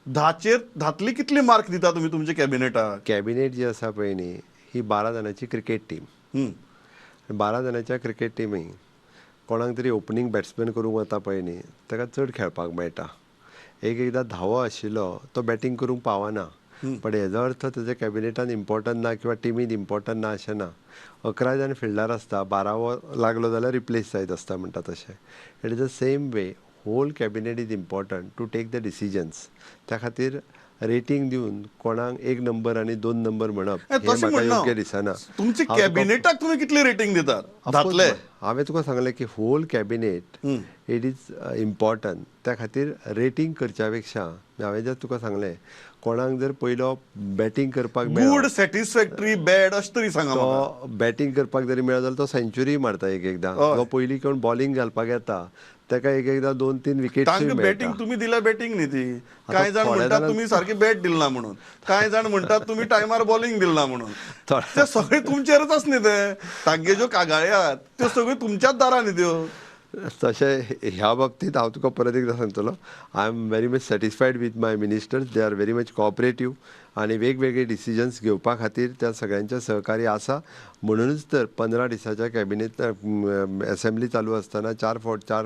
10चेर 10तली कितली मार्क दिता तुमी तुमच्या कॅबिनेटाक? कॅबिनेट जी आसा पळय न्ही, ही 12 जाणांची क्रिकेट टीम. 12 जाणांच्या क्रिकेट टिमीक कोणाक तरी ओपनींग बॅट्समॅन करूंक वता पळय न्ही, ताका चड खेळपाक मेळटा. एक एकदां धावो आशिल्लो तो बॅटींग करूंक पावना, पण हेजो अर्थ तेजे कॅबिनेटान इम्पॉर्टंट ना किंवा टिमीन इम्पॉर्टंट ना अशें ना. 11 जाण फिल्डार आसता, 12वो लागलो जाल्यार रिप्लेस जायत आसता म्हणटा तशें. It is the same way, whole cabinet is important to take the decisions. त्या खातीर रेटींग दिवन कोणाक 1 नंबर आनी 2 नंबर म्हणप हें तशें म्हाका म्हणना. योग्य दिसना. तुमचे हांव तुका कॅबिनेटाक तुमी कितली रेटींग दितात? 10तले. हांवें तुका सांगलें की whole cabinet it is important. त्या खातीर रेटींग करच्या पेक्षा हांवें जर तुका सांगलें, कोणाक जर पयलो बॅटींग करपाक गुड, मेळ्ळो, सॅटिस्फॅक्टरी, बॅड अशें तरी सांगा म्हाका. तो बॅटींग करपाक जरी मेळ्ळो जाल्यार तो सेंच्युरी मारता एक एकदां. जो पयलीं कोण बॉलिंग घालपाक येता ताका एक एकदां 2-3 विकेट्सूय तांकां मेळटा. बॅटींग तुमी दिल्या, बॅटींग न्ही ती. कांय जाण थोड्या म्हणटात तुमी सारकी बॅट दिलना म्हणून, कांय जाण म्हणटात तुमी टायमार बॉलिंग दिलना म्हणून. ते सगळे तुमचेरच आस न्ही, ते तांगे ज्यो कागाळी आहात त्यो सगळ्यो तुमच्याच दारान न्ही त्यो. तशें ह्या बाबतींत हांव तुका परत एकदां सांगतलो, I am very much satisfied with my ministers. They are very much cooperative आनी वेगवेगळे डिसिजन्स घेवपा खातीर त्या सगळ्यांचे सहकार्य आसा. म्हणूनच तर 15 दिसाच्या कॅबिनेट एसेंब्ली चालू आसतना 4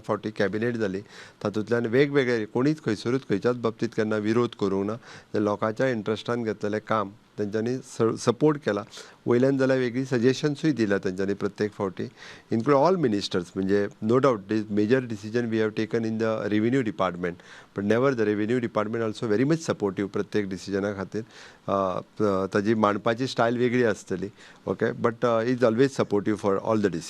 फावटी कॅबिनेट जाली. तातूंतल्यान वेगवेगळे कोणीच खंयसरूच खंयच्याच बाबतींत केन्ना विरोध करूंक ना. ते लोकांच्या इंट्रस्टान घेतलेलें काम तेंच्यांनी सपोर्ट केला. वयल्यान जाल्यार वेगळी सजेशन्सूय दिल्या तेंच्यांनी प्रत्येक फावटी, इन्क्लूड ऑल मिनिस्टर्स. म्हणजे no doubt this major decision we have taken in the revenue department, but never the revenue department also very much supportive प्रत्येक डिसिजना खातीर. ताजी मांडपाची स्टायल वेगळी आसतली, okay, but is always supportive for all the decision.